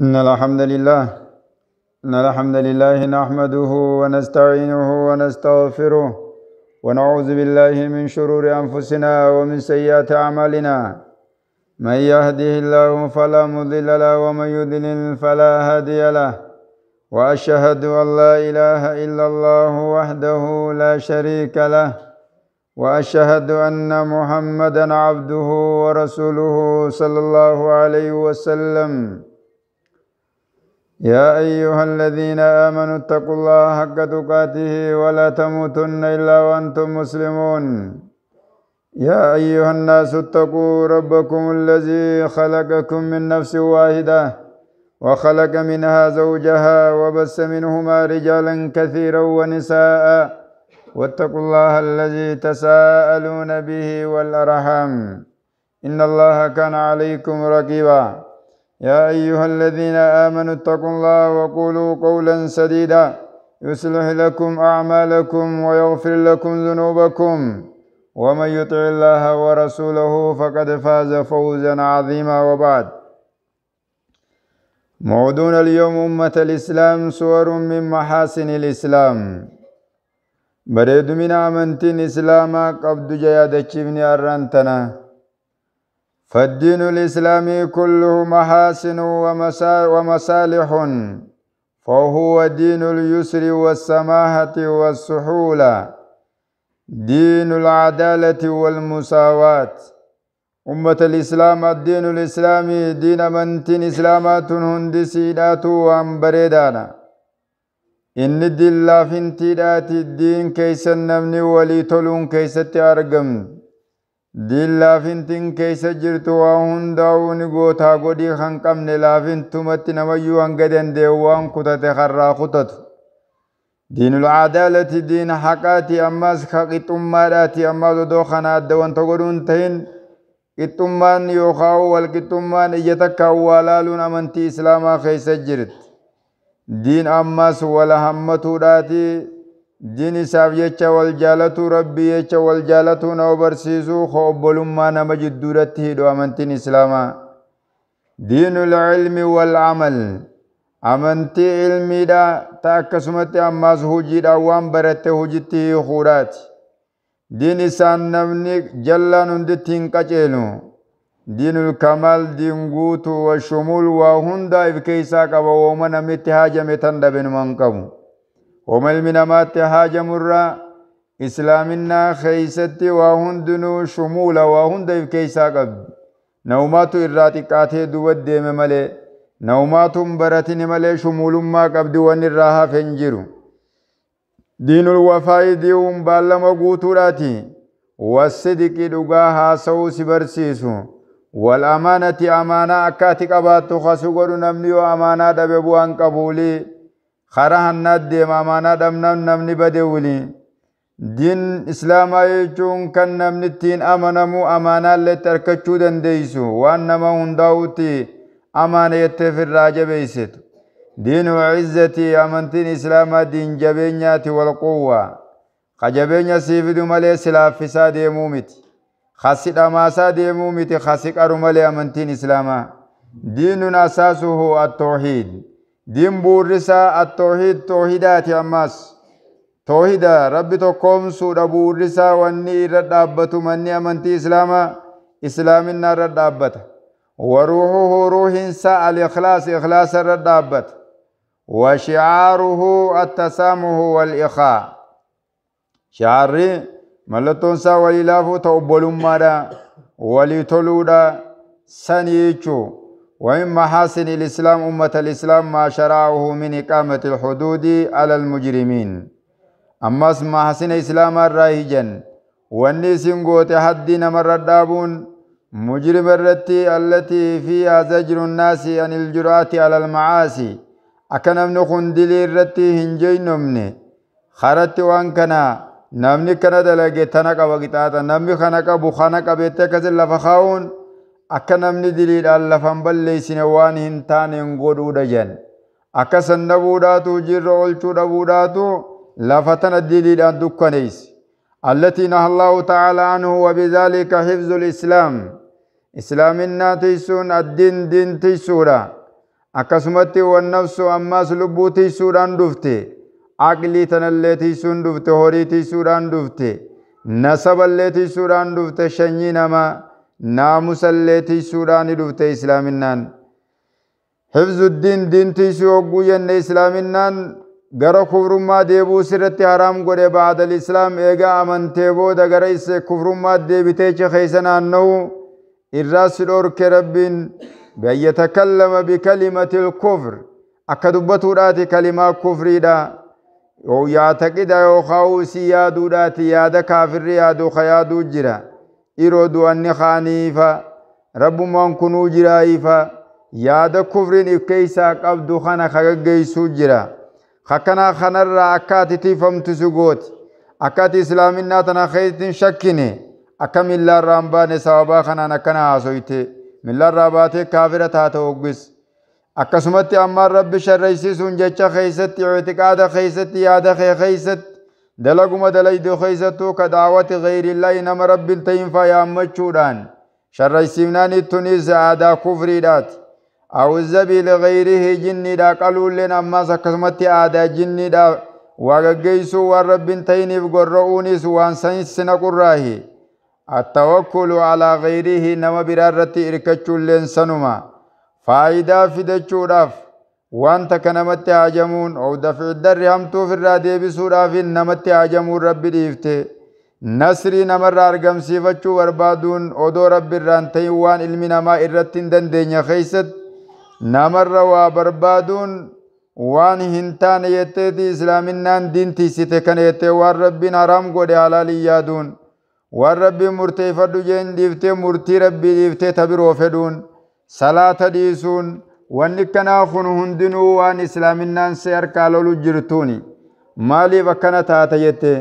إن الحمد لله إن الحمد لله نحمده ونستعينه ونستغفره ونعوذ بالله من شرور أنفسنا ومن سيئات أعمالنا. من يهده الله فلا مضل له ومن يضلل فلا هادي له. وأشهد أن لا إله إلا الله وحده لا شريك له، وأشهد أن محمدا عبده ورسوله صلى الله عليه وسلم. يا أيها الذين آمنوا اتقوا الله حق تقاته ولا تموتن إلا وأنتم مسلمون. يا أيها الناس اتقوا ربكم الذي خلقكم من نفس واحدة وخلق منها زوجها وبث منهما رجالا كثيرا ونساء، واتقوا الله الذي تساءلون به والأرحام إن الله كان عليكم رقيبا. يا أيها الذين آمنوا اتقوا الله وقولوا قولا سديدا يصلح لكم أعمالكم ويغفر لكم ذنوبكم، ومن يطع الله ورسوله فقد فاز فوزا عظيما. وبعد، موضوعنا اليوم أمة الإسلام، صور من محاسن الإسلام. بريد من أمنتين إسلاما قبض جيادة أرانتنا. فالدين الإسلامي كله محاسن ومصالح، فهو دين اليسر والسماحة والسحولة، دين العدالة والمساواة. أمة الإسلام الدين الإسلامي دين منتين إسلامات هندسيدات وأمبريدانا. إن الدين لافنتيدات الدين كيس النمني ولي تلون كيس أرقم. دين لافنتين كيس جرتو وهنداو نغوتا غودي خنقم لافنتمت نميو هنگدن ديوان كتت خرا خطت. دين العدالة دين حقاتي أماس خقيت أماراتي أماس دوخنا دوان تغرون تهين قطمان يوخاو والقطمان إجتكا والالون أمنتي إسلاما خيس جرت. دين أماس ولا همتو داتي دين إساف يچا والجالتو ربي يچا والجالتو نوبرسيسو خوبولما نمجد دورته دو أمنتين إسلاما. دين العلم والعمل، أمنتي علمي دا تاكسمتي أماس هجي دا وان برته هجتي خورات. دين إسان نمني جلان هندتين قچيلو. دين الكمال دين قوتو والشمول وهندا إفكيسا قبا ومن أمتي هاجم تندبن من قبو. وما المنامات هاجم الرا إسلامنا خيستي وهندنو شمول وهندا إفكيسا قب. نوماتو إراتي دوت ديم ملي نوماتو براتين ملي شمول ما قبد ونراها فنجرو. دين الوفاء ديوم بالما قوتوراتي والصدق دقاها سوس برسيسو والأمانة أمانة أكاتك أباتو خسوغر نمني وأمانة دببوان قبولي خرها الندم أمانة دمنم نمني بدولي. دين إسلام أيجون كان نمني التين أمانمو أمانة اللي تركتشو دنديسو وأنما هنداوتي أمانة يتفر راجة بيست. دين عزتي أمنتين إسلام دين جبينياتي والقوة خجبينيا سيفدو مالي سلافسا ديمومت خسي دماسا ديمومت خسي قرمالي أمنتين إسلام. دين أساسه التوحيد، دين بورسا التوحيد توحيدات أماس توحيدا ربي تقوم سورة بورسا واني رد أبتو مني أمنتي إسلام إسلامنا رد أبت. وروحه روح إنسا الإخلاص إخلاص رد أبت. وشعاره التسامح والإخاء، شعاري ملتون سا وليلافو توبولم مارا وليتولودا سنيچو. ومن محاسن الإسلام أمة الإسلام ما شرعه من إقامة الحدود على المجرمين. أما محاسن الإسلام الراهجا والنسين قوت حدين مرة دابون مجرم الرتي التي فيها زجر الناس عن الجرأة على المعاصي. أكنم نخون دلي الرتي هنجي نمني خرت وانكنا نمني كنا دلقي تنك وقتاتا نمني خنك بخنك بيتكز اللفخاون أكنم ندلي اللفن بلي سنوان هنتان انقودو دجن أكسن نبوداتو جر أولشو نبوداتو لفتن الدليل أن دكانيس التي نهى الله تعالى عنه. وبذلك حفظ الإسلام، إسلامنا تيسون الدين دين تيسورا. Akkasumatti wannafsu ammaas lubbuu tiisuudhaan dhufte, aqlii tanallee tiisuun dhufte, horii tiisuudhaan dhufte, nasaballee tiisuudhaan dhufte, shanyii namaa naamusallee tiisuudhaan dhufte islaaminaan. Hifzuddiin diin tiisuu hogguu jenne, islaaminaan gara kufrummaa deebuu sirratti haraam godhe. Ba'adal islaam, eegaa amantee booda gara isa kufrummaa deebitee keessa naanna'u irraa si dhorke Rabbiin. Bi'an yatakallama bikalimatil kufr, akka dubbatuudhaati kalimaa kufriidha, yaataqida yookaan isii yaaduudhaati, yaada kaafirri yaadu ka yaaduu jira, dhiroo du'anni kaaniifa, rabbummaan kunuu jiraayifa, yaada kufriin if keeysaa qabdu kana ka gaggeeysuu jira. Akkanaa kanarraa akka ati tiifamtu si gooti, akka ati islaaminaa tana keessatti hin shakkine, akka millaarraa hin baane. Sababaa kanaan akkana haasoyte millaarraa baatee kaafira taate hoggis. Akkasumatti ammaan Rabbi sharraysiisuun jecha keeysatti, ictiqaada keeysatti, yaada kee keeysatti, dalaguma dalaydu keeysattuu, ka daawati gayrillahi, nama Rabbin ta'in faa yaammachuudhaan sharraysiifnaan, tunis aadaa kufriidhaati. Aw zabii ligayrihi, jinniidha qaluulleen ammaas akkasumatti aadaa jinniidha. Waa gaggeeysuu, waan Rabbin ta'iniif gorra'uunis waan sanis naqurraahi. Attawakkulu alaa gayrihi, nama biraa irratti irkachuulleen sanuma. Faayidaa fidachuudhaaf waan takka namatti haajamuun, daf'i darri, hamtuuf irraa deebisuudhaaf namatti haajamuun Rabbi dhiifte. Nasrii namarraa argamsiifachuu barbaaduun odoo Rabbi irraan ta'in, waan ilmi namaa irratti hin dandeenye keeysatti namarra waa barbaaduun waan hin taane jetteeti islaaminaan diin tiisite kana jettee. Waan Rabbiin haraam godhe halaalii yaaduun, waan Rabbiin murteeffadhu jeen dhiiftee, murtii Rabbii dhiiftee ta biroo fedhuun, salaata dhiisuun, wanni kanaa kun hundinuu waan islaaminaan si harkaa lolu jirtuuni. Maaliif akkana taata jette?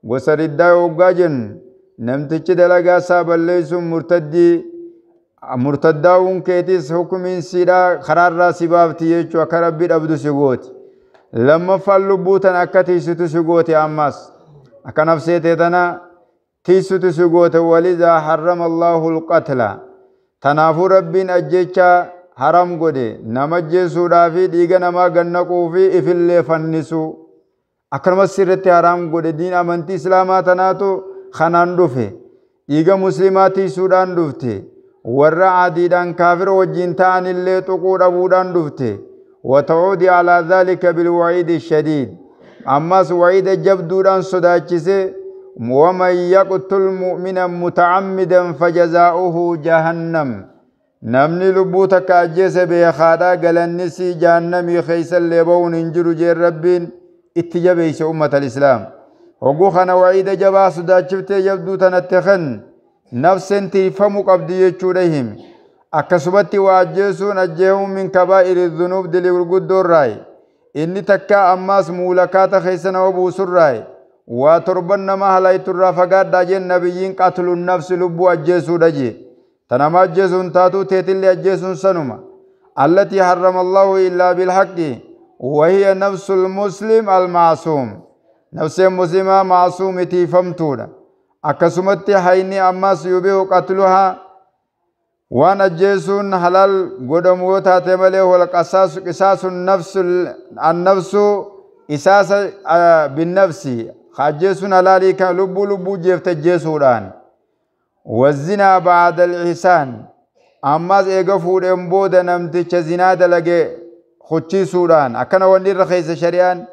Gosa riddaa hoggaa jennu, namtichi dalagaa isaa balleessuun murtaddii, murtaddaa'uun keetis hukumiin siidhaa karaarraa si baafti jechuu, akka Rabbi dhabdu si gooti. Lammaffaan lubbuu tan akka tiisitu si goote, ammas akka nafsee tee tana tiisitu si goote. Walidhaa harrama Allahu alqatla, tanaafuu Rabbiin ajjecha haram godhe. Nama ajjeesuudhaa fi dhiiga namaa gannaquu fi ifillee fannisuu akkanumas sirritti haraam godhe. Diin amantii islaamaa tanaatu kanaan dhufe, dhiiga muslimaa tiisuudhaan dhufte, warra adiidhaan kaafira wajjiin ta'anillee tuquu dhabuudhaan dhufte. Watacuudi alaa dhalika bilwaciidi shadiid, ammas waciida jabduudhaan sodaachise. Waman yaqtul mu'mina mutacammidan fajazaa'uhu jahannam, namni lubbuu takka ajjeese beekaadhaa galannisii jahannamii, keeysallee ba'uun hin jiru jeen. Rabbiin itti jabeeyse ummata islaam hogguu kana waciida jabaa sodaachiftee jabduu tanatti kan nafseen tiifamuu qabdi jechuudha himi. Akkasumatti waa ajjeesuun, ajjeehuun min kabaa'iri dhunuub, dilii gurguddoorraayi inni takka. Ammaas muulakaata keessa nama buusurraayi. Waa torban nama halayturraa fagaadhaa jeen nabiyyiin. Qatlu nafsi, lubbuu ajjeesuudha jee. Tanama ajjeesuun taatuu teetillee ajjeesuun sanuma. Allatii harrama Allahu illaa bilhaqqi, wahiya nafsul muslim almaasuum, nafseen muslimaa maasuumi, tiifamtuudha. Akkasumatti hayni ammas yubihu qatluhaa, waan ajjeesuun halaal godhamu yoo taate malee, wal qasaasu, qisaasu nafsu, annafsu isaasa binnafsi, ajjeesuun halaalii kan lubbuu lubbuu jeefte ajjeesuudhaan. Wazinaa ba'da al-ihsaan, ammas eega fuudheen booda namticha zinaa dalage huchiisuudhaan. Akkana wanni irra keessa shari'aan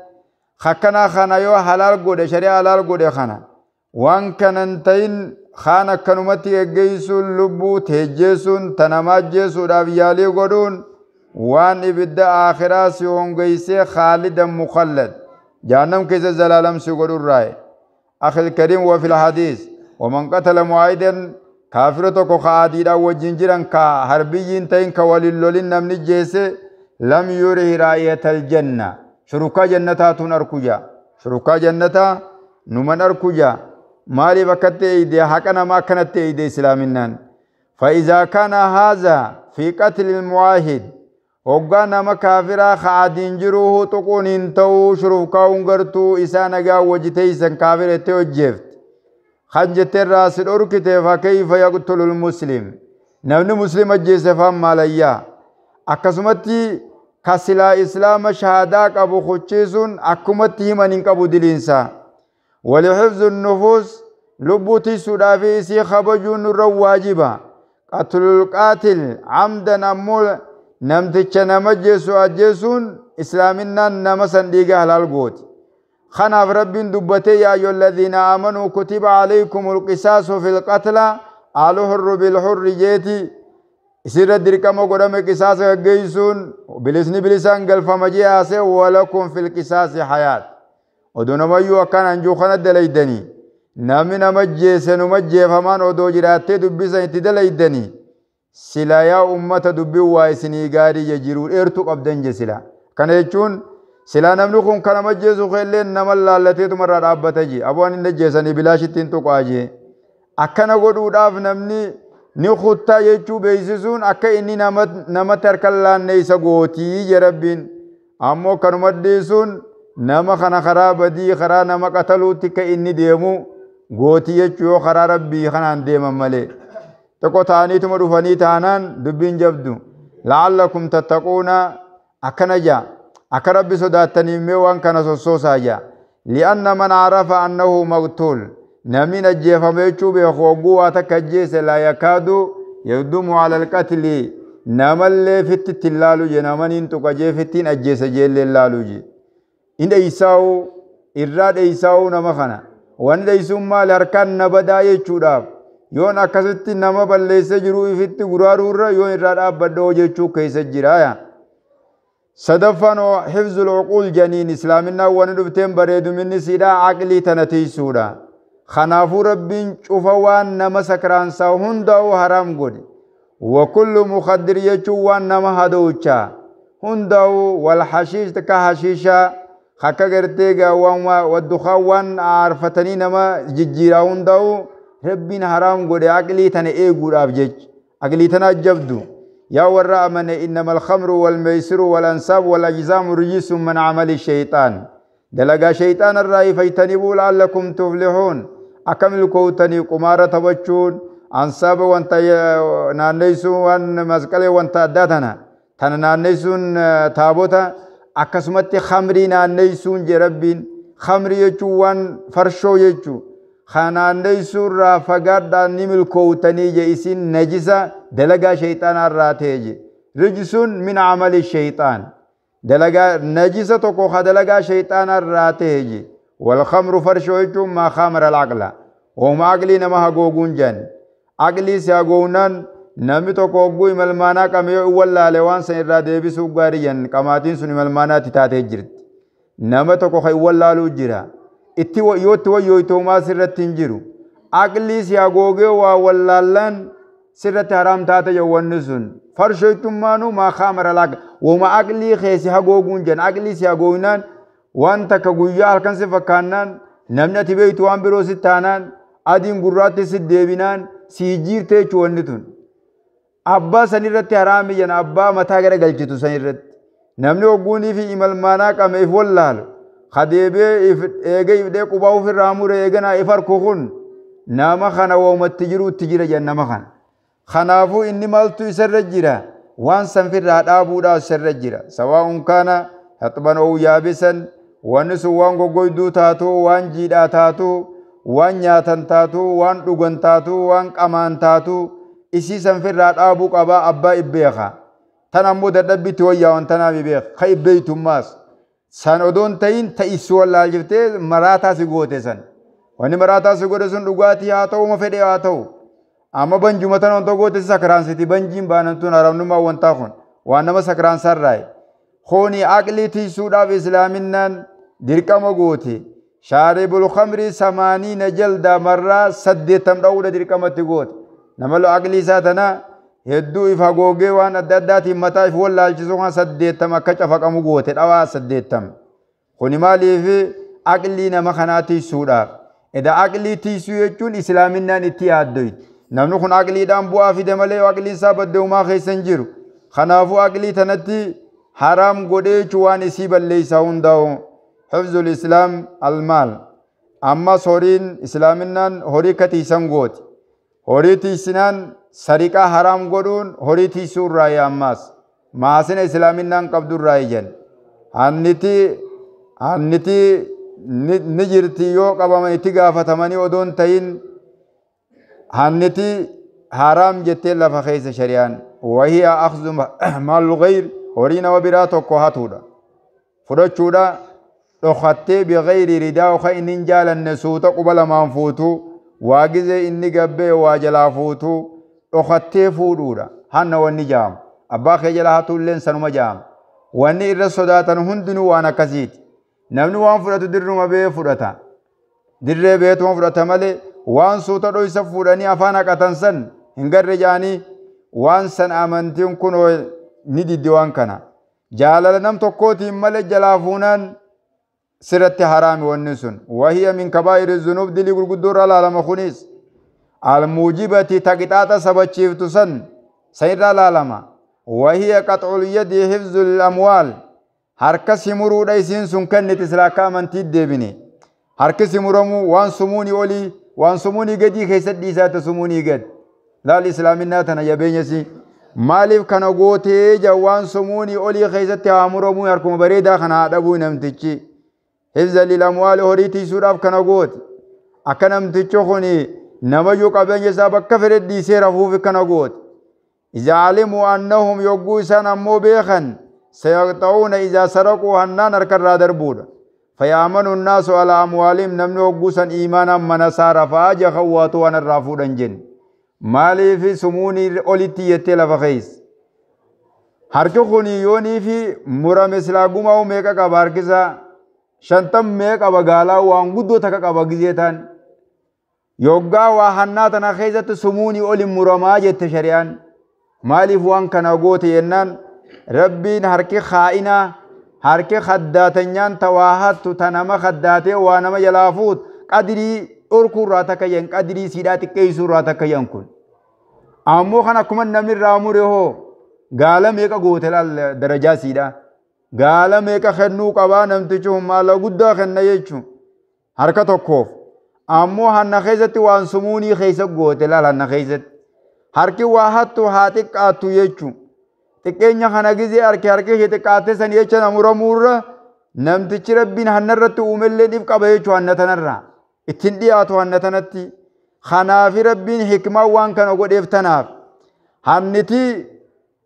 akkanaa kana yoo halaal godhe, shari'aa halaal godhe kana, waan kanan ta'in kaan akkanumatti geggeessuun, lubbuu teejjeessuun, tanamaa ajjeesuudhaaf yaalii godhuun waan ibidda aakhiraa si hongeysee khaalidan mukallad jahannam keessa zalaalam si godhurraaye. Akhil kariim, wa fil hadiis: waman qatala mu'aayidan, kaafira tokko ka adiidhaan wajjin jiran, ka harbiyyiin ta'in, ka walin lolin namni jeese, lam yurihi raa'iyatal janna, shurukaa jannataatuun arku jaa, shurukaa jannataa numan arku jaa. Maaliif akkatti eeyde? Haqa namaa akkanatti eeyde islaaminaan. فإذا كان هذا في قتل المعاهد، hoggaa nama kaafiraa ka adiin jiruuhu tuquun hin ta'uu, shurufkaa'uun gartuu isaa nagaa wajji teeysan kaafira itti hojjeefte kan jetteerraa si dhorkite, fakayfa yaqtulu lmuslim, namni muslim ajjeese faan maalayyaa? Akkasumatti Kasilaa islaama shahaadaa qabu kuchiisuun akkumatti himan hin qabu diliinsaa. Walixifzu nufuus lubbuu tiisuudhaa fi isii kabajuun nurra waajiba. Qatlul qaatil camdan ammoo namticha nama jeessu ajjeesuun islaaminaan nama san dhiiga halaal gooti. Kanaaf Rabbiin dubbatee yaa ayyuha alladhiina aamanuu kutiba alaykumul qisaasu fil qatla alhurru bilhurri jeeti. Isirra dirqama godhame qisaasa gaggeessuun bilisni bilisaan galfama jee haasee walakum fil qisaasi hayaat. Odoo namayyuu akkaan hanjuu kana dalaydanii namni nama jeese numa jeefamaan odoo jiraattee dubbisan itti dalaydanii sila yaa ummata dubbiin waa isinii gaarii je jiruu dheertuu qabdan je sila. Kana jechuun silaa namni kun kan nama jeesu keellee nama laallateetuma irraa dhaabbata je. Aboo ani hin ajjeesanii bilaashitti hin tuqaa je. Akkana godhuudhaaf namni ni kuttaa jechuu beeksisuun akka inni namatti harka laanne isa gootii je Rabbiin. Ammoo kanuma dhiisuun nama kana karaa badii karaa nama qataluutti akka inni deemu gootii jechuu yoo karaa Rabbii kanaan deeman malee. Tokko ta'aniituma dhufanii taanaan dubbiin jabdu. La'allakum tattaquuna akkana jaa. Akka Rabbi sodaattaniif mee waan kana sossoosaa jaa. Li'anna man arafa annahu maqtuul. Namni ajjeefame jechuu beeku hogguu waa takka ajjeese laa yakaadu yaqdumu ala alqatli. Namallee fitti itti hin laalu je namaniin tuqa jee fittiin ajjeese jeellee laalu je. In dheeysaa'u irraa dheeysaa'u nama kana. Wanni dheeysuun maali harkaan na badaa jechuudhaaf. Yoon akkasitti nama balleessee jiru ifitti guraaruurra yoon irraa dhaabbadhoo jechuu keessa jira. Sadaffaan hifzul uquul janiin islaaminaan wanni dhufteen bareeduminni siidhaa aqlii tana tiisuudha. Kanaafuu Rabbiin cufa waan nama sakraansaa hundaa'u haraam godhe. Wakullu mukaddir jechuun waan nama hadoocha. Hundaa'u wal hashiish takka hashiishaa akka gartee waan waddukaa waan aarfatanii nama jijjiiraa hundaa'u Rabbiin haraam godhe aqlii tana eeguudhaaf jecha. Aqlii tana jabdu. Yaa warra amane innamal khamru wal meeysiru wal ansaabu wal ajzaamu rijsun min amali shayxaan. Dalagaa shayxaan irraa ifaytanibuu la'allakum tuflihuun. Akka milkoowtanii qumaara taphachuun ansaaba wanta naanneessuun waan masqalee wanta addaa tana tana naanneessuun taabota akkasumatti khamrii naanneessuun je Rabbiin. Khamrii jechuun waan farshoo jechuu. Naanneessuu irraa fagaadhaan ni milkoowtanii je isin najisa dalagaa shayxaanaa irraa ta'e je. Rijsun min amali shayxaan. Dalagaa najisa tokko ka dalagaa shayxaanaa irraa ta'e je. Wal khamru farshoo jechuun maa khamara al-aqla. Wahuma aqlii nama hagooguun jan. Aqlii si hagoognaan namni tokko hogguu imalmaanaa qame yoo wallaale waan san irraa deebisuu gaarii jan qamaatiin sun imalmaanaatti taatee jirti. Nama tokko kan wallaaluu jira. Itti yoo itti wayyooytoomaa sirratti hin jiru. Aqlii si hagoogee waa wallaallaan sirratti haraam taate wanni sun. Farshoo jechuun maa khamara al-aqla. Wahuma aqlii kee si hagooguun jan aqlii si hagoognaan waan takka guyyaa halkan si fakkaannaan namni ati beektu waan biroo si taanaan adiin gurraatti si deebinaan si jijjiirte jechuu wanni tun. Abbaa sanirratti haraami jan abbaa mataa gara galchitu sanirratti. Namni hogguunii fi imalmaanaa qame if wallaalu kadeebee if eegee ifdhee qubaa ofirraa mure eeganaa if harku kun nama kana waumatti jiru itti jira jan nama kana. Kanaafuu inni maaltu isarra jira waan sanfirraa dhaabuudhaaf isarra jira. Sawaa'uun kaana haxban oo yaabisan wanni sun waan goggoyduu taatu waan jiidhaa taatu waan nyaatan taatu waan dhugan taatu waan qamaan taatu isii sanfirraa dhaabuu qabaa abbaa ibbeeka. Tan ammoo dadhabbitti wayyaa waan tanaaf beeka ka ibbeeytummaas. San odoon ta'in ta'isuu wallaalchiftee maraataa si goote san. Wanni maraataa si godhe sun dhugaatii haa ta'u ma fedhe haa ta'u. Amma banjuma tana wanta goote si sakraansiti banjiin baanantuun haramnummaa wantaa kun waan nama sakraansarraayi. Kuni aqlii tiisuudhaaf islaaminaan dirqama goote. Shaaribul khamrii samaaniina jalda marraa 80 dha'uudha dirqamatti goote. Nama aqlii isaa tana hedduu if hagoogee waan adda addaatiin mataa if wallaalchisu kan 80 akka cafaqamu goote dhawaa 80. Kuni maaliif aqlii nama kanaa tiisuudhaaf. Eda aqlii tiisuu jechuun islaaminaan itti yaaddoyti. Namni kun aqliidhaan bu'aa fide malee aqliin isaa badde uumaa keessa hin jiru. Kanaafuu aqlii tanatti haraam godhee jechuun waan isii balleessaa hundaa'u. Hifzul islaam almaal. Ammas horiin islaaminaan horii katiisan gooti. Horii tiisinaan sariqaa haraam godhuun horii tiisuu irraa ammas. Maasina islaaminaan qabdurraa ijjan. Hanniti ni jirti yoo qabaman itti gaafatamanii odoon tahin hanniti haraam jettee lafa keessa shari'aan. Wahiya akhzu maal ghayr, horii nama biraa tokko hatuudha. Fudhachuudha dhokattee bighayri ridaa ka inni hin jaalanne suuta quba lamaan fuutu, waa gizee inni gabbee waa jalaa fuutu dhokattee fuudhuudha. Hanna wanni jaamu. Abbaa kee jalaa hatuulleen sanuma jaama. Wanni irra sodaatan hundinuu waan akkasiiti. Namni waan fudhatu dirruma bee fudhata. Dirree beetuma fudhata malee waan suuta dhoysa fuudhanii afaan haqatan san hin garre jaanii waan san amantiin kun ni diddi waan kana. Jaalala nam tokkootiin malee jalaa fuunaan sirratti haraami wanni sun. Wahiya min kabaa'iri zunuub, dilii gurguddoo irraa laalama kunis. Almuujibati taqixaaxa sabachiiftu san san irraa laalama. Wahiya qaxcul yadi hifzul amwaal. Harka si muruudha isiin sun kenniti sila akka amantii deebine. Harki si muramuu waan sumuunii olii waan sumuunii gadii keessatti dhiisaate sumuunii gad. Laal islaaminaa tana jabeenyasi. Maaliif kana gootee ja waan sumuunii olii keessatti haa muramuu, harkuma bareedaa kana haa dhabuu namtichi. Hifza lil amwaali, horii tiisuudhaaf kana gooti. Akka namtichi kun namayyuu qabeenya isaa bakka fedhe dhiisee rafuuf kana gooti. إذا علموا أنهم yogguu isaan ammoo beekan سيقطعون إذا سرقوا hannaan harkarraa darbuudha. فيأمن الناس على أموالهم, namni hogguu san iimaanaan mana isaa rafaa jakan waatu waan irraa fuudhan jenne. Maaliif sumuunii olitti jettee lafa keessa. Harki kun yoonii fi murame silaa gumaa meeqa qaba harkisaa? 50 meeqa qaba gaalaa waan guddoo takka qaba gizee ta'an. Yoggaa waa hannaa tana keessatti sumuunii oli muramaa jette shari'aan. Maaliif waan kana goote jennaan Rabbiin harki kaa'inaa harki khaddaatanyaan ta waa hattu ta nama khaddaatee waa nama jalaa fuut qadirii dhorkuurraa takka yen qadirii siidhaa xiqqeessuurraa takka yen kun. Ammoo kan akkuma namni irraa mure hoo gaala meeqa goote laal darajaa siidhaa. Gaala meeqa kennuu qabaa namtichi maala guddaa kenna jechuun harka tokkoof. Ammoo hanna keessatti waan sumuunii keessa goote laal hanna keessatti. Harki waa hattu haa xiqqaattu jechuun. Xiqqeenya kana gizee harki ishee xiqqaatte san jecha namuramuurra namtichi Rabbiin hanna irratti uumellee dhif qaba jechuun hanna tanarraa. Ittiin dhiyaatu hanna tanatti. Kanaafi Rabbiin hikmaa waan kana godheef tanaaf. Hanniti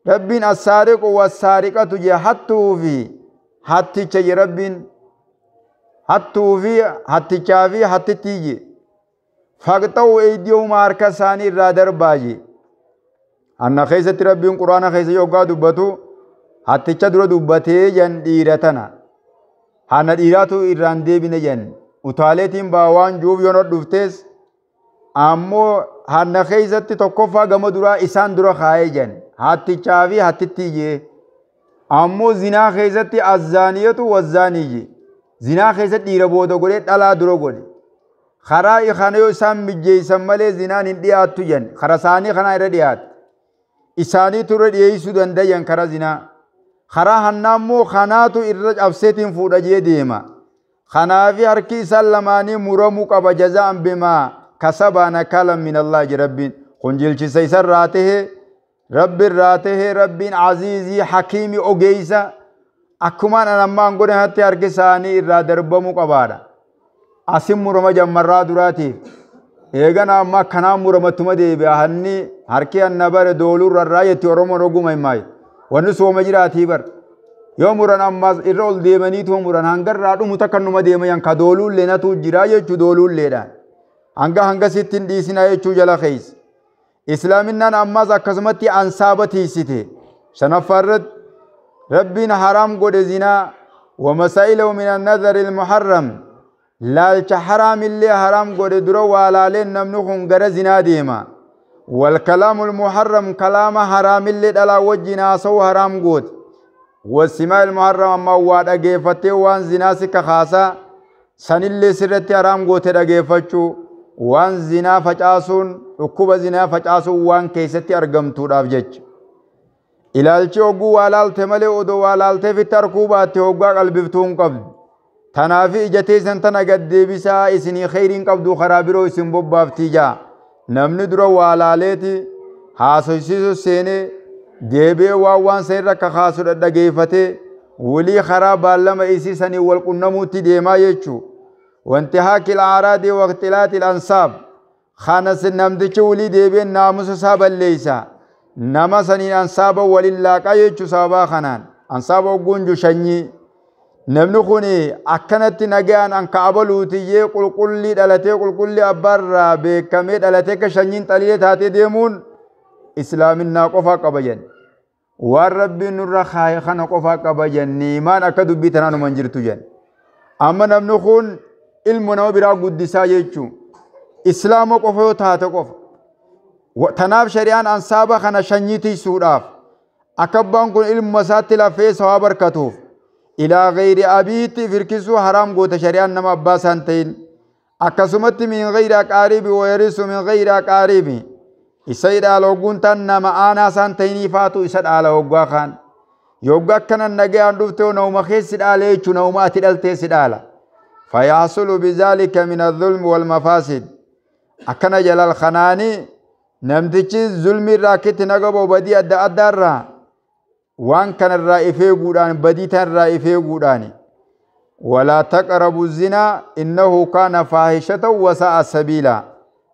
Rabbiin السارق والسارقة je hattuu fi hatticha je Rabbiin hattuu fi hattichaa fi hattittii je. فاقطعوا أيديهما harka isaanii irraa darbaa je. Hanna keessatti Rabbiin quraana keessa yoggaa dubbatu hatticha dura dubbatee jan dhiira tana. Hanna dhiiraatu irraan deebine jan. Utaaleetiin baa waan juuf yoon dhuftees ammoo hanna keessatti tokkoffaa gama duraa isaan dura kaayee jan. Hattichaa fi hattittii jee. Ammoo zinaa keessatti الزانية والزاني je. Zinaa keessatti dhiira booda godhee dhalaa dura godhe. Karaa kana yoo isaan mijjeessan malee zinaan hin dhiyaattu jan. Karaa isaanii kanaa irra dhiyaatu. Isaaniitu irra dhiyeessuu dandayan karaa zinaa. Karaa hannaa immoo kanaatu irra cabseetiin fuudha jee deema. Kanaafi harki isaan lamaanii muramuu qaba جزاء بما كسبا نكالا من الله je Rabbiin. Kun jilchisa isarraa tahe Rabbi irraa tahe Rabbiin aziizii hakiimi ogeessa akkumaan an ammaan godhanatti harki isaanii irraa darbamuu qabaadha. Asin murama jammarraa duraatiif. Eegana amma akkanaan muramattuma deebi'a hanni harki hanna bare doolurra irraa jetti Oromoon oguma himmaayi. Wanni sooma jiraatii bar. Yoo muran ammas irra ol deemaniituma muran hangarraa dhumu takka numa deemayan ka dooluullee natu jira jechuu dooluulleedhaan. Hanga hangasitti hin dhiisinaa jechuu jala keessa. Islaaminaan ammas akkasumatti ansaaba tiisite. Shanaffaa irratti Rabbiin haraam godhe zinaa ومسائل من النظر المحرم laalcha haraamillee haraam godhe dura waa laaleen namni kun gara zinaa deema. والكلام المحرم kalaama haraamillee dhalaa wajjin haasa'uu haraam goote. والسماع المحرم amma waa dhageeffattee waan zinaa si kakaasaa sanillee sirratti haraam goote dhageeffachuu waan zinaa facaasuun dhukkuba zinaa facaasuun waan keessatti argamtuudhaaf jecha. Ilaalchi hogguu waa laalte malee odoo waa laalteefitti harkuu baatte hoggaa qalbiftuu hin qabdu. Tanaafi ija teessan tana gad deebisaa isinii kheyriin qabdu karaa biroo isin bobbaaftii jaa. Namni dura waa laaleeti haasofsiisu seenee Deebi'ee waan san irra kakaasu dhaggeeffatee walii karaa baallama isii sanii wal qunnamuutti deemaa jechuu. Wantihaaki al-aaraadi waqtilaati al-ansaab. Kanas namtichi walii deebi'ee naamusa isaa balleessa. Nama saniin ansaaba waliin laaqaa jechuu sababaa kanaan. Ansaaba ogguun jiru shanyii. Namni kun akkanatti nagaan an ka'abaluutiyyee qulqullii dhalatee qulqullii abbaarraa beekamee dhalatee akka shanyiin xaliilee taatee deemuun islaaminaa qofaa qaba jenna. Waan rabbiin nurra kaaye kana qofaa qaba jenni imaan akka dubbii tanaan hin jirtu jenna. Amma namni kun ilmu nama biraa guddisaa jechuun islaama qofa yoo taate qofa. Tanaaf shari'aan ansaaba kana shanyii tiisuudhaaf akka abbaan kun ilma isaatti lafee sawaa barkatuuf ilaa gayri abiitti firkisuu haraam goota shari'aan nama abbaa isaan ta'in. Akkasumatti min gayri aqaaribi wayarisu min gayri aqaaribi isa dhaala hogguun tan nama aanaa isaan ta'inii faatu isa dhaala hoggaa kaan. Yoggaa akkana nagayaan dhufte nama keessi dhaala jechuun nama ati dhaltee si dhaala. Fayaasulu bizaalika min adh-dhulmi wal mafaasid. Akkana jalal kanaanii namtichi zulmi irraa akkitti naga badii adda addaarraa waan kanarraa ifee guudhaan badii tanarraa ifee guudhaani. Walaa taqrabu zinaa innahu kaana faahishatan wasa'a sabiila.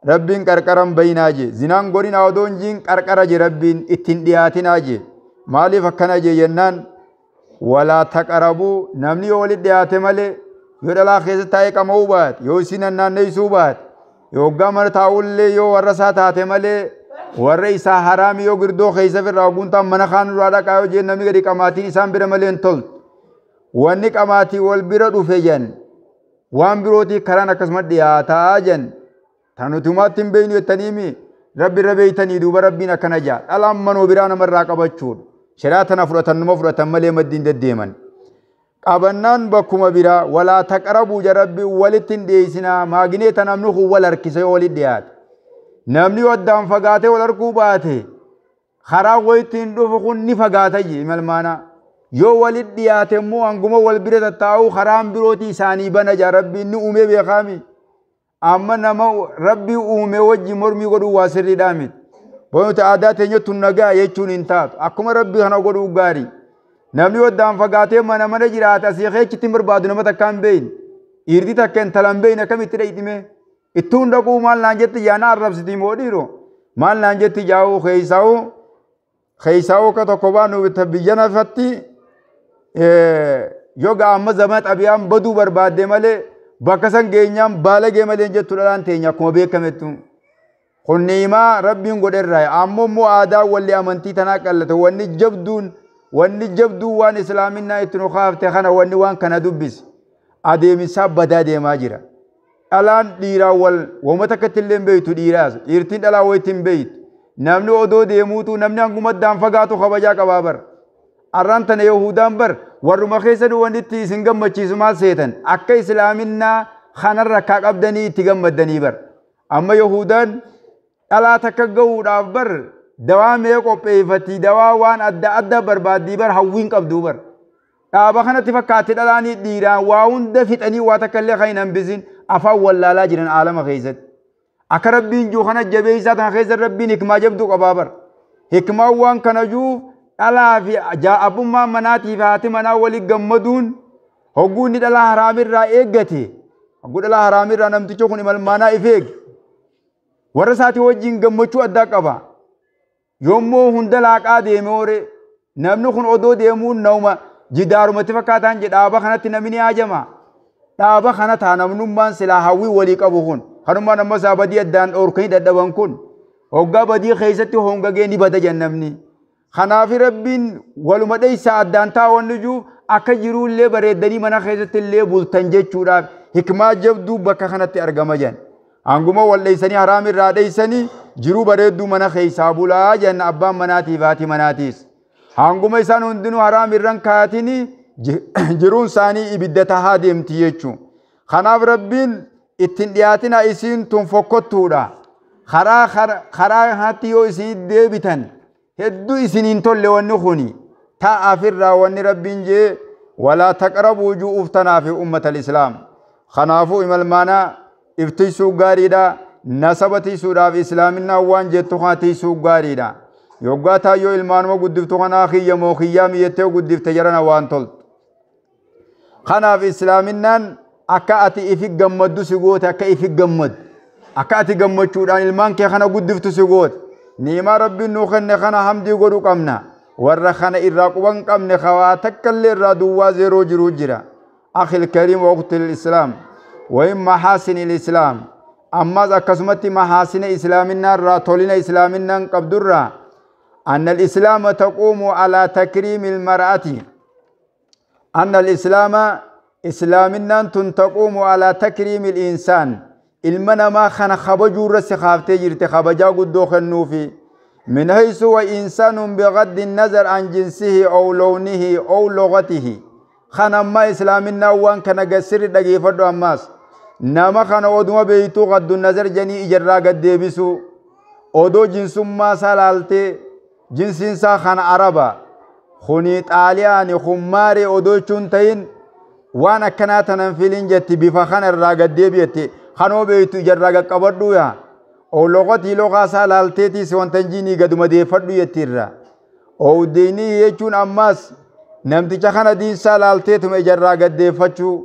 Rabbiin qarqaran bayinaa je. Zinaan godina odoon jiin qarqara je rabbiin ittiin dhiyaatinaa je. Maaliif akkana je jennaan walaa taqrabu namni yoo walitti dhiyaate malee yoo dhalaa keessa taa'ee qama'uu baate yoo isiin naanneessuu baate yoggaa mana taa'ullee yoo warra isaa taate malee warra isaa haraami yoo girdoo keessa firraa guuntaan mana kaan duraa dhaqaa yoo jeen namni gadi qamaatiin isaan bira malee hin toltu. Wanni qamaatii wal bira dhufe jen waan birootii karaan akkasuma dhiyaataa jen tan nuti hin beeknu jettaniimi rabbi irra beeytanii duuba rabbiin akkana jaa dhalaan manoo biraa namarraa qabachuudha. Shari'aa tana fudhatan numa fudhatan malee maddiin deddeeman. Qabannaan bakkuma biraa walaa taqrabuu ja rabbi walitti hin dhiyeessinaa maagineeta namni kun wal harkisa yoo walitti dhiyaate. Namni yoo addaan fagaatee wal harkuu baate karaa wayitti hin dhufu kun ni fagaata jee malmaanaa. Yoo walitti dhiyaate immoo hanguma wal bira tattaa'uu karaan birootii isaanii bana jaa rabbiin ni uumee beekaami. Amma nama rabbii uume wajji mormii godhuu waa sirriidhaa miti. Boonota aadaa teenyattu nagaa jechuun hin taatu. Akkuma rabbii kana godhuu gaarii. Namni waddaan fagaatee mana mana jiraata asii keechitti hin barbaadu nama takka hin beekne. Dhiirti takka intala hin beekne akkamitti dhayxime? Ittuun dhaquu maal naan jetti jaana arrabsiti moo dhiiroo? Maal naan jetti jaa'uu keessaa'uu keessaa'uu akka tokko baanu biyya nafatti yoo amma zaman xabiyaan baduu barbaadde malee bakka san geenyaan baalagee malee jettu dhalaan teenya akkuma beekamettu. Kun ni'imaa rabbiin godherraa ammoo immoo aadaa walli amantii tanaa qallate wanni jabduun wanni jabduu waan islaaminaa itti nu kaafte kana wanni waan kana dubbise adeemsaa badaa deemaa jira. Dhalaan dhiiraa wal wama takkatti illee hin beektu dhiiraas dhiirtiin dhalaa wayitti hin beektu. Namni odoo deemuutu namni hanguma addaan fagaatu kabajaa qabaa bara. Arraan tana Yahudaan bar warruma keessa wanni itti isin gammachiisu maal seetan akka islaaminaa kanarra akka qabdanii itti gammaddanii bar. Amma Yahudaan dhalaa takka gahuudhaaf bar dawaa mee qopheeffatti dawaa waan adda adda barbaaddii bar hawwiin qabduu bar. Dhaaba kanatti fakkaatti dhalaanii dhiiraan waa hunda fixanii waa takka illee kan hin hambisin afaan wallaalaa jiran aalama keessatti. Akka rabbiin jiru kana jabeessaa tana keessa rabbiin hikmaa jabduu qabaa bar. Hikmaan waan kana jiruuf dhalaa fi abbummaan manaatii fi haati manaa walii gammaduun hogguu inni dhalaa haraamirraa eeggate. Hogguu dhalaa haraamirraa namtichi kun imalmaanaa if eege. Warra isaatii wajjin gammachuu addaa qaba. Yommuu hunda laaqaa deeme hoore namni kun odoo deemuun nama jidaarumatti fakkaataan jedha dhaaba kanatti namni ni haajama. Dhaaba kana taa namnummaan silaa hawwii walii qabu kun kanummaan amma isaa badii addaan dhoorkanii dadhaban kun hoggaa badii keessatti hongagee ni bada jen namni. Kanaaf rabbiin waluma dheessaa addaan taa'uun jiru akka jiruullee bareeddanii mana keessatti illee bultan jechuudhaaf hikmaa jabduu bakka kanatti argama jen. Hanguma wal dheessanii haraam irraa dheessanii jiruu bareedduu mana keessaa bulaa jenna abbaan manaatiif haati manaatiis. Hanguma isaan hundinuu haraam irraan kaatini jiruun isaanii ibidda tahaa deemti jechuun. Kanaaf rabbiin ittiin dhiyaatina isiin tun fokkottuudha. Karaa kanatti yoo isin deebitan hedduu isiniin tolle wanni kuni taa'aafirraa wanni rabbiin jee walaa taqrabuu ju'uuf tanaafi ummata islaam. Kanaafuu imalmaanaa iftiisuu gaariidha. Nasaba tiisuudhaaf islaaminaa waan jettu kana tiisuu gaariidha. Yoggaa taayyoo ilmaanuma guddiftu kanaa kiyya moo kiyyaa miyyattee guddifte jarana waan toltu. Kanaaf islaaminaan akka ati ifi gammaddu si goote, akka ifi gammaddu, akka ati gammachuudhaan ilmaan kee kana guddiftu si goote. Ni'imaa Rabbiin nuu kenne kana hamdii godhuu qabna. Warra kana irraa quban qabne kawaa takkallee irraa duwwaa zeeroo jiruu jira. أخي الكريم وأخت الإسلام، وإن محاسن الإسلام، أما أكسمت محاسن إسلامنا را تولنا إسلامنا قبدرا، أن الإسلام تقوم على تكريم المرأة، أن الإسلام إسلامنا تقوم على تكريم الإنسان. المنا ما خن خبجو رس خافتي جرت خبجا قدو خنوفي، من حيث هو إنسان بغض النظر عن جنسه أو لونه أو لغته. خن أما إسلامنا وان كان قصر دقيفة أماس نما خن أودما بيتو غض النظر جني إجرا قد ديبسو أودو جنس ما سالالتي جنس سا خن عربا خني طالياني خماري أودو چونتين وانا كناتنا فيلين جتي بفخن الراقد ديبيتي خنو بيتو إجرا قبردو يا أو لغتي لغة سالالتي سوانتنجيني قدما ديفردو يتيرا أو ديني يچون أماس نمتي خنا دين سالالتي إجرا قد ديفتشو.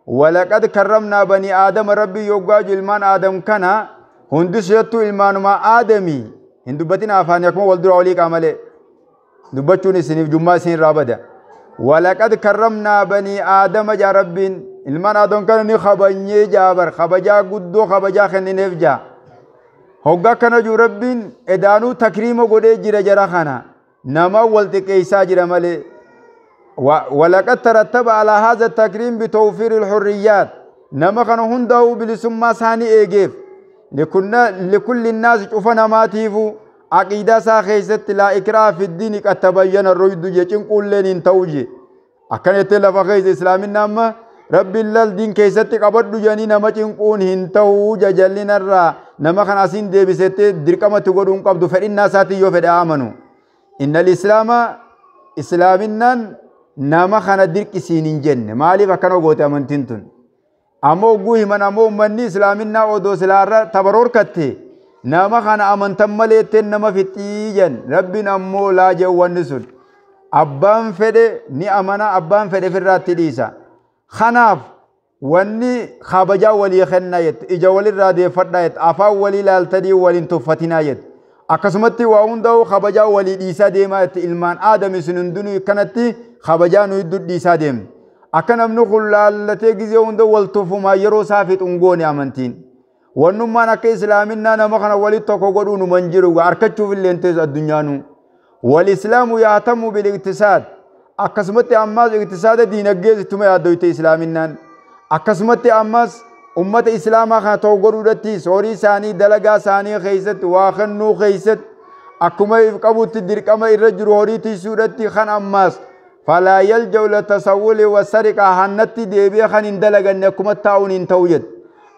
ولقد كرمنا بني آدم، ربي يوغاج المان آدم كنا هندس يتو المان ما آدمي هندوبتين آفاني أكما والدر عليك عمله دبتشوني سنف جمعة سن رابدا. ولقد كرمنا بني آدم جا ربين المان آدم كان نخبني جابر خبجا قدو خبجا خني نفجا هوغا كان جو ربين ادانو تكريمو غدي جرا جرا خنا نما ولتكيسا جرا ملي. ولقد ترتب على هذا التكريم بتوفير الحريات، نما كان هندو بلسما ساني ايجيف لكل الناس شوفنا ما تيفو عقيدة ساخيست لا إكراه في الدين قد تبين الرشد يجن كل لين توجي أكن يتلف خيز إسلام نما رب الله الدين كيست قبض جاني نما تنقون هنتو جلنا الرا نما كان أسين دي بسيت دركما تقولون قبض فإن الناس يوفد آمنوا. إن الإسلام إسلامنا نما خان درك سينين جن مالي فكانوا قوت أمنتنتن أمو جوه من أمو مني إسلامنا أودو سلارة تبرور كتي نما خان أمنتم مليتن نما في تيجن ربنا أمو لا جوان نسل أبان فد ني أمنا أبان فد في الراتليسا خناف وني خابجا ولي خنايت إجا ولي رادي فرنايت أفا ولي لالتدي ولي انتفتنايت أكسمتي وعندو خبجا ولي ديسا ديما إلمان آدم سنندنو كانتي خبجا نيدو ديسا ديم أكنم نقول لالتي جزي وندو والتفو ما يرو سافت أنغوني أمنتين ونما نك إسلامنا نمخنا ولي تكو نمنجرو أركتشو في اللينتز الدنيا نو. والإسلام يهتم بالاقتصاد أكسمتي أماس اقتصاد دين الجيز تما يدويت إسلامنا أكسمتي أماس أمة إسلام خان توغرو دتي سوري ساني دلقا ساني خيست واخنو خيست أكما يفقبو تدرك أما الرجل هوريتي سورتي خان أماس فلا يلجو للتسول والسرقة هنتي ديبي خان اندلقا نكما التاون انتوجد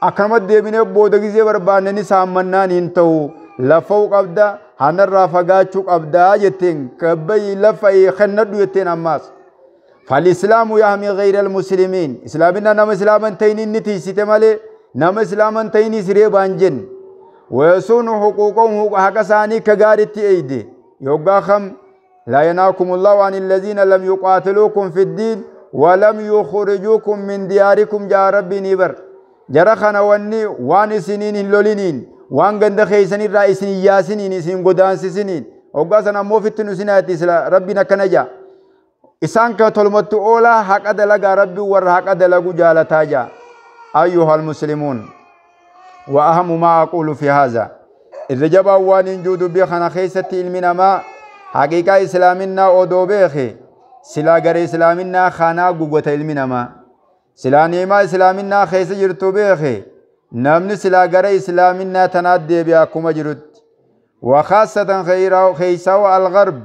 أكما ديبي بودغزي بربانني سامنان انتو لفوق أبدا هنرافقاتشوك أبدا يتين كبي لفأي خندو يتين أماس. فالإسلام يحمي غير المسلمين إسلامنا نم إسلاما تيني نتي ستمالي نم إسلاما تيني سريبان جن ويصون حقوقهم حق كغارتي أيدي يوغاخم لا يناكم الله عن الذين لم يقاتلوكم في الدين ولم يخرجوكم من دياركم جاء ربي نبر جرخنا وني وان سنين لولينين وان غند خيسنين رئيسين ياسنين سين غدان سنين وغاسنا موفتن سناتي ربنا كنجا إسان كتلمت أولا حق دلق ربي ور حق دلق جالتاجا. أيها المسلمون، وأهم ما أقول في هذا الرجب وان جود بخنا خيسة علمنا ما حقيقة إسلامنا أودو بيخي سلا غير إسلامنا خانا قوة علمنا ما سلا نيما إسلامنا خيسة جرتو بيخي نمن سلا غير إسلامنا تنادي بياكم جرت وخاصة خيرا خيسة الغرب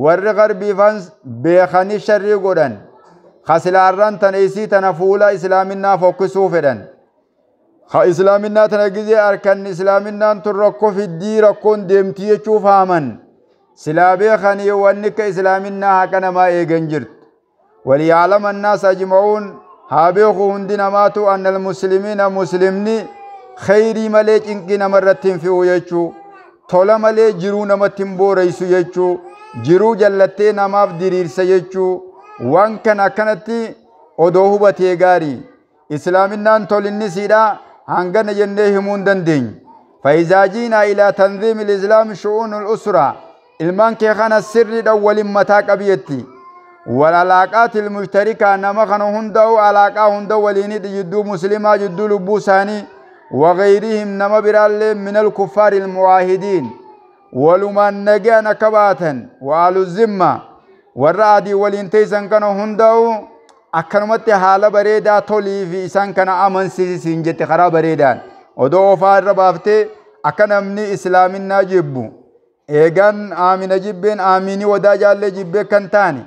warri garbii fans beekanii sharrii godhan khasilaarran tana isii tana fuula islaaminaa fokkisuu fedhan ha islaaminaa tana gizee arkan islaaminaan tun rakkoo fiddii rakkoon deemtii jechuuf haaman silaa beekanii wanni ka islaaminaa haqa namaa eegan jirtu وليعلم الناس أجمعون haa beeku hundi namaatu أن المسلمين مسلمني خيري malee cinqii namarratti hin fi'u jechuu. Tola malee jiruu namatti hin booreysu jechuu, jiruu jallattee namaaf diriirsa jechuu. Waan kana akkanatti odoo hubatee gaarii. Islaaminaan tolinni siidha hangana jennee himuu hin dandeenyu. فإذا جينا إلى تنظيم الإسلام شؤون الأسرة، ilmaan kee kana sirriidhaan waliin mataa qabiyetti. والعلاقات المشتركة، nama kana hundaa'u alaaqaa hunda waliin jidduu muslimaa jidduu lubbuu isaanii، وغيرهم nama biraallee، من الكفار المعاهدين walumaan nagaan akka baatan، وأهل الذمة warra adii waliin teessan kana hundaa'u akkanumatti haala bareedaa tolii fi isaan kana amansiisiin jette. Karaa bareedaan odoo ofaa irra baaftee akka namni islaaminaa jibbu eegaan aamina jibbeen aaminii wadaa jaallee jibbee kan taane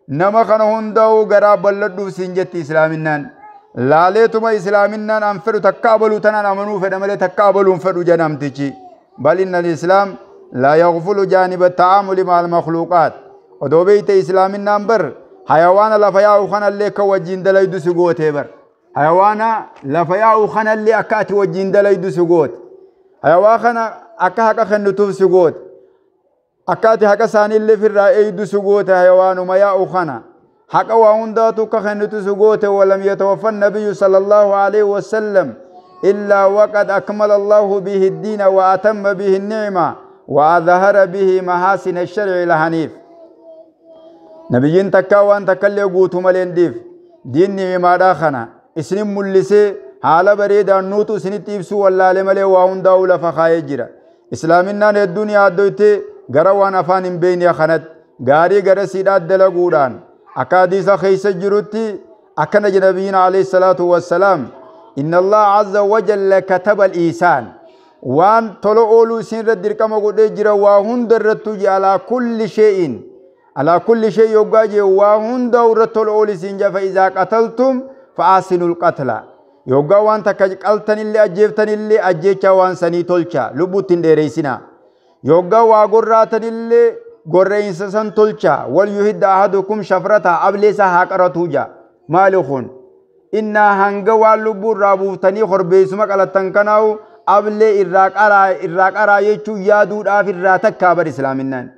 nama kana hundaa'u garaa bal'adhuuf siin jetti islaaminaan. Laaleetuma islaaminaan an fedhu takka abaluu tanaan amanuu fedha malee takka abaluun fedhu jedhamtichi. بل إن الإسلام لا يغفل جانب التعامل مع المخلوقات. Odoo beeyte islaaminaan bar hayawaana lafa yaa'u kanallee akka wajjin dalaydu si gootee bar. Hayawaana lafa yaa'u kanallee akka ati wajjin dalaydu si goote. Hayawaa kana akka haqa kennituuf si goote. Akka ati haqa isaaniillee firraa eeydu si goote hayawaanuma yaa'u kana. Haqa waa hundaatu akka kennitu si goote. ولم يتوفى النبي صلى الله عليه وسلم إلا وقد أكمل الله به الدين وأتم به النعمة وأظهر به محاسن الشرع الحنيف. Nabiyyiin takkaa waan takkallee guutuu malee hin dhiif. Diin ni'imaadhaa kana isinin mul'isee haala bareedaan nuutu isinitti ibsuu wallaalee malee waa hundaa'uu lafa kaayee jira. Islaaminaan hedduun yaaddoytee gara waan afaan hin beekne kanatti gaarii gara siidhaa dalaguudhaan akka hadiisa keessa jirutti akkana jedha nabiyyiin عليه الصلاة والسلام: إن الله عز وجل كتب الإحسان. Waan tola ooluu isin irra dirqama godhee jira waa hunda irrattuu je. على كل شيء، على كل شيء yoggaa jee waa hunda irra tola oolu isin jaa. فإذا قتلتم فأحسنوا القتل. Yoggaa waan takka qaltanillee ajjeeftanillee ajjeechaa waan sanii tolcha, lubbuutti hin dheereysina. Yoggaa waa gorraatanillee gorreensa san tolcha. وليحد أحدكم شفرته. Ableesa haa qaratuu ja. Maali kun? Innaa hanga waan lubbuu irraa buuftanii korbeessuma qalattan kanaa'u ablee irraa qaraa, irraa qaraa jechuu yaaduudhaaf irraa takkaa bar islaaminaan.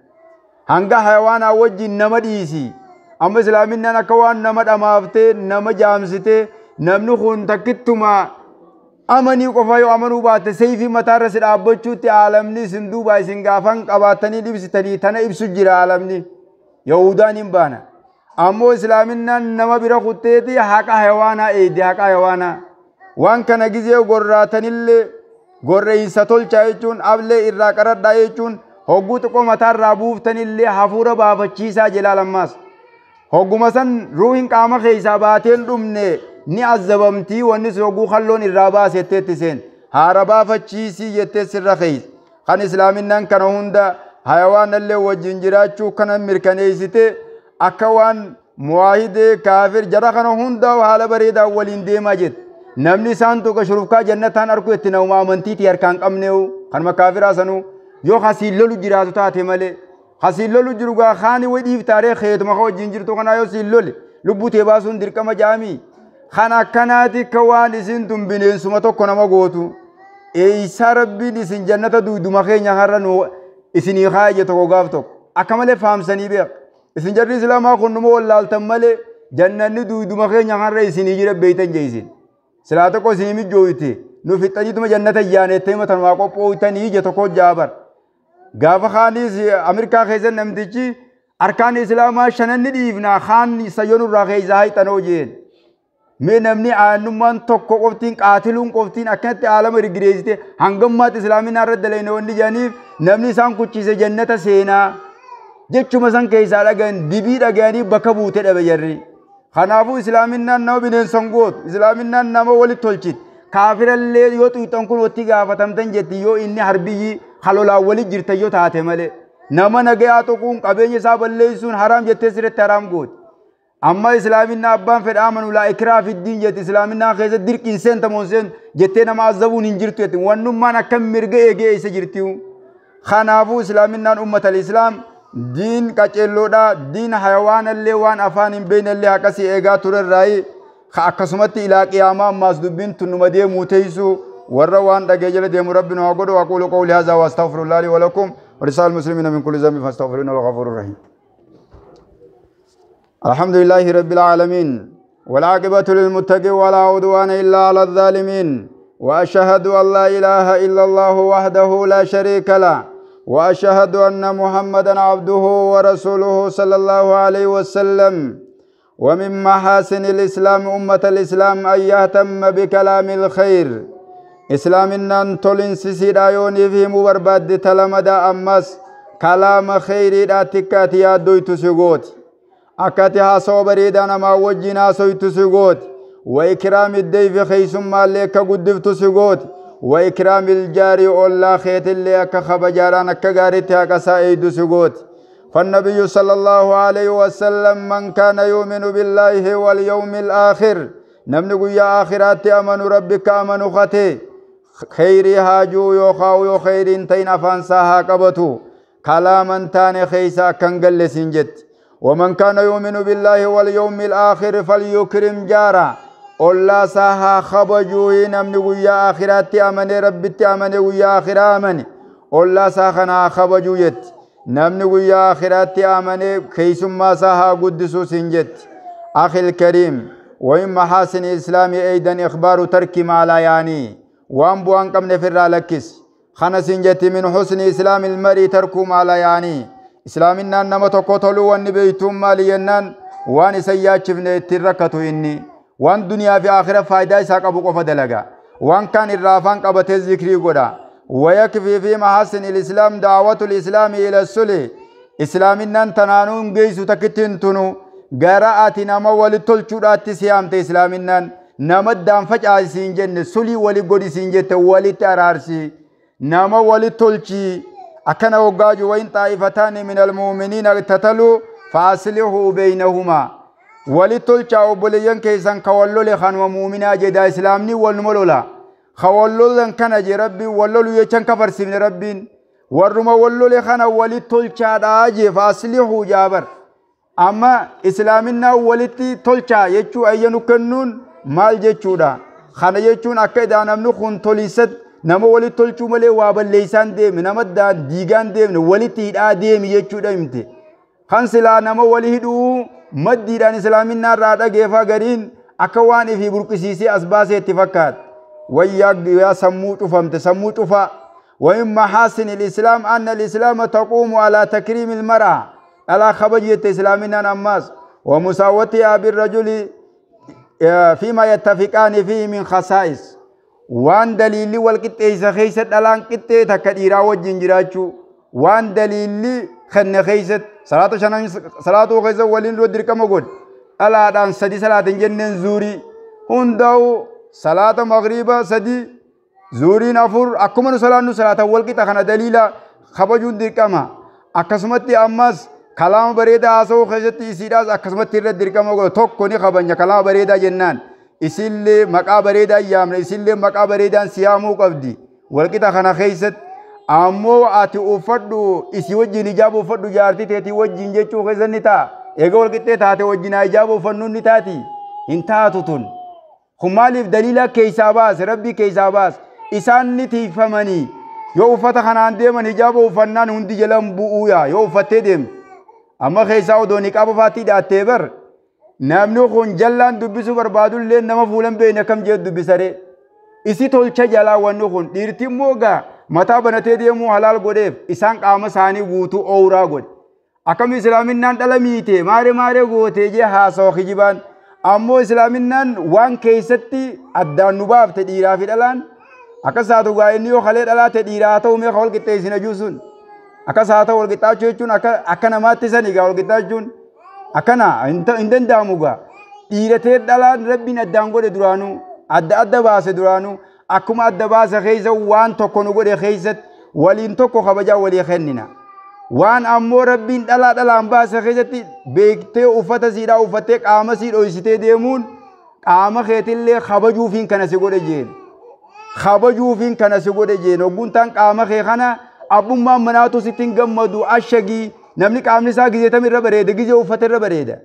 Hanga hayawaanaa wajjin nama dhiisi. Amma islaaminaan akka waan nama dhamaaftee nama jaamsitee namni kun takkittuma amanii qofa yoo amanuu baate seeyfii mataarra si dhaabbachuutti aalamni isin duuba isin gaafan qabaatanii dhibsitanii tana ibsu jira aalamni. Yahudaan hin baana. Ammoo islaaminaan nama bira kutteeti haqa hayawaanaa eeydi, haqa hayawaanaa. Waan kana gizee gorraatanillee gorreeysa tolchaa jechuun ablee irraa qaradhaa jechuun hogguu xiqqoo mataarraa buuftanillee hafuura baafachiisaa jedha lammaas. Hogguma san ruuhin qaama keessaa baateen dhumne ni azzabamtii wanni sun hogguu kalloon irraa baasetteetti seen. Haara baafachiisii jettee sirra keessa. Kan islaaminaan kana hunda hayawaanallee wajjin jiraachuu kana mirkaneessite akka waan muwaahidee kaafir jara kana hunda haala bareedaa waliin deemaa jette. Namni isaan tokko shurufkaa jannataan arku itti nama amantiitii harkaan qabneewu kanuma kaafiraa sanuu yoo hasiin lolu jiraatu taate malee. Hasiin lolu jiru gaa kaani wayi dhiiftaaree keetuma ka wajjin jirtu kanaa yoo siin lole lubbuu tee baasuun dirqama jaamii. Kan akkanaati akka waan isin tun bineensuma tokko nama gootu. Eeysaa rabbiin isin jannata duuduma keenya har'a nu isinii kaaye tokko gaaf tokko. Akka malee faamsanii beeka. Isin jarri islaamaa kun numa wallaaltan malee jannanni duuduma keenya har'a isinii jira beeytan jeesin. Silaa tokko isinii mijjooyte nu fixxaniituma jannata yaanettee matanumaa qophooytanii je tokko jaabar. Gaafa kaanis Ameerikaa keessa namtichi harkaan islaamaa shananni dhiifnaa kaan sayyoon irraa keessaa hayxanoo jeen. Mee namni aannummaan tokko qoftiin qaatiluun qoftiin akkanatti aalama riggireessite hangammaatti islaaminaa irra dalayne wanni jedhaniif namni isaan kuchise jannata seenaa jechuma san keessaa dhagahan dibii dhagahanii bakka buute dhabe jarri. Kanaafuu islaaminaan nama bineensan gootu, islaaminaan nama walitti tolchiti. Kaafirallee yoo xuuxan kun watti gaafatamtan jetti yoo inni harbiyyi halolaan walit jirtan yoo taate malee. Nama nagayaa tuquun qabeenya isaa balleessuun haraam jettee sirriitti haraam gooti. Amma islaaminaa abbaan fedha amanu لا إكراه في الدين jetti. Islaaminaa keessa dirqiin seentamoon seentu jettee nama azabuun hin jirtu jetti. Wannummaan akkam mirga eegee isa jirti. Kanaafuu islaaminaan ummata islaam diin qaceelloodha, diin hayawaanallee waan afaan hin beeknellee akkasii eegaa turerraayi. Akkasumatti ilaa qiyaamaa ammaas dubbiin tun numa deemuu teessu. Warra waan dhagee jala deemu Rabbi nu haa godhu. Aquulu qawli haadhaa wa astaghfirullahi li wa lakum wa lisaa'il muslimiina min kulli dhanbin fastaghfiruhu innahu ghafuurur rahiim. الحمد لله رب العالمين والعاقبة للمتقين ولا عدوان إلا على الظالمين وأشهد أن لا إله إلا الله وحده لا شريك له وأشهد أن محمدا عبده ورسوله صلى الله عليه وسلم. ومن محاسن الإسلام أمة الإسلام أن يهتم بكلام الخير. إسلامنا تولين سيسيدايوني في مبرباد تلمدا أمس كلام خير داتكات يا دويتو سيغوت أكاتي هاسو بريدا نما وجينا سويتو سيغوت وإكرام الضيف خيسما لك قدفتو سيغوت وإكرام الجار أولا خيت اللي أكا خبجاران أكا غارتها كسائد سيغوت. فالنبي صلى الله عليه وسلم من كان يؤمن بالله واليوم الآخر نمني يا آخرات أمن ربك أمن خطي خيري هاجو يخاو يو خيرين تين أفانساها قبتو كلاما تاني خيسا كنقل سنجت. ومن كان يؤمن بالله واليوم الآخر فليكرم جارا أولا ساها خبجوه نمني يا آخرات أمن ربك أمن يا آخر أمن أولا ساخنا خبجويت نمني يا آخرات أمن خيسما ساها قدسو سنجت. أخي الكريم وإن محاسن الإسلام أيضا إخبار ترك ما لا يعني وأن بوان قم نفر لكس خنا سنجت من حسن إسلام المرء ترك ما لا يعني إسلامنا نما تقتلوا والنبيتم مالينان وان سياتشفن تركتو إني وان دنيا في آخرة فايدة إساق أبو قفا دلقا وان كان الرافان قبت الذكري قدا. ويكفي في محاسن الإسلام دعوة الإسلام إلى السلي إسلامنا تنانون جيسو تكتنتنو قراءة نما ولتلچودات سيامت إسلامنا نما دام فجأة سينجن سلي ولقودي سينجت ولترارسي نما ولتلچي أكن وقاج وإن طائفتان من المؤمنين اقتتلوا فأصلحوا بينهما ولتلچا وبلين كيسان كولو لخان ومؤمنا جدا إسلامني والملولا خولو لن كان جي ربي ولولو يچن كفر سيمن ربي ورما ولو لخان ولتلچا داجي فأصلحوا جابر. أما إسلامنا ولتي تلچا يچو أينو كنون مال جچودا خان يچون أكيد أنا منو توليست نما ولي تلچو ملي وابل ليسان ديم نما دان ديغان ديم ولي تيدا ديم يچودا امتي خان سلا نما ولي هدو مديدان إسلامنا رادا غيفا غرين أكوان في برقسيسي أسباسي اتفاقات ويا يا سمو فهمت سمو فا. ومن محاسن الإسلام أن الإسلام تقوم على تكريم المرأة على خبجية إسلامنا نماز ومساواتها بالرجل فيما يتفقان فيه من خصائص وان دليل والقطة خيست الان قطة تكديرا وجين جراچو وان دليل خن خيست صلاة شنان صلاة خيست ولين لو دركم غود الا دان سدي صلاة جنن زوري هندو صلاة مغرب سدي زوري نفر اكمن صلاة صلاة والقطة خن دليلا خبجون دركما اكسمتي امس كلام بريدا اسو خيست سيداس اكسمتي دركم غود توكو ني خبنيا كلام بريدا جنان isillee maqaa bareedaa yaamne isillee maqaa bareedaan siyaamuu qabdi walqixa kana keessatti ammoo ati uffadhu isii wajjin ijaaba uffadhu jaartii teetii wajjin jechuu keessa ni ta'a eega walqixxee taate wajjin ijaaba uffannuun ni taati hin taatu tun kun maaliif daliila keessaa baase rabbii keessaa baase isaan ni tiifamanii yoo uffata kanaan deeman ijaaba uffannaan hundi jalan bu'uu yaa yoo uffattee deemte amma keessaa odoo niqaaba faatii dhaattee bar namni kun jallaan dubbisuu barbaadullee nama fuulan beekne akkam jee dubbisare isi tolcha jalaa wanni kun dhiirti immoo gaa mataa banatee deemuu halaal godheef isaan qaama isaanii guutuu ooraa godhe akkam islaaminaan dhala miite maare maare gootee jee haasawa kijibaan ammoo islaaminaan waan keessatti addaan nu baafte dhiiraa fi dhalaan akkas haa ta'u gaa inni yoo kalee dhalaate dhiiraa haa ta'u meeqa wal qixxeessina juusun akkas haa ta'u wal qixxaachuu jechuun akka namaatti sani gaa wal qixxaachuun akkana hin danda'amu gaa dhiiratee dhalaan rabbiin addaan godhe duraanuu adda adda baase duraanuu akkuma adda baase keessa waan tokko nu godhe keessatti waliin tokko kabajaa walii kennina waan ammoo rabbiin dhalaa dhalaan baase keessatti beektee uffata siidhaa uffattee qaama sii dhoysitee deemuun qaama keetillee kabajuufiin kana si godhe jeen kabajuufiin kana si godhe jeen hogguun qaama kee kana abbummaan manaatu sitti hin gammadu ashagii namni qaamni isaa gizeetam irra bareeda gizee uffata irra bareeda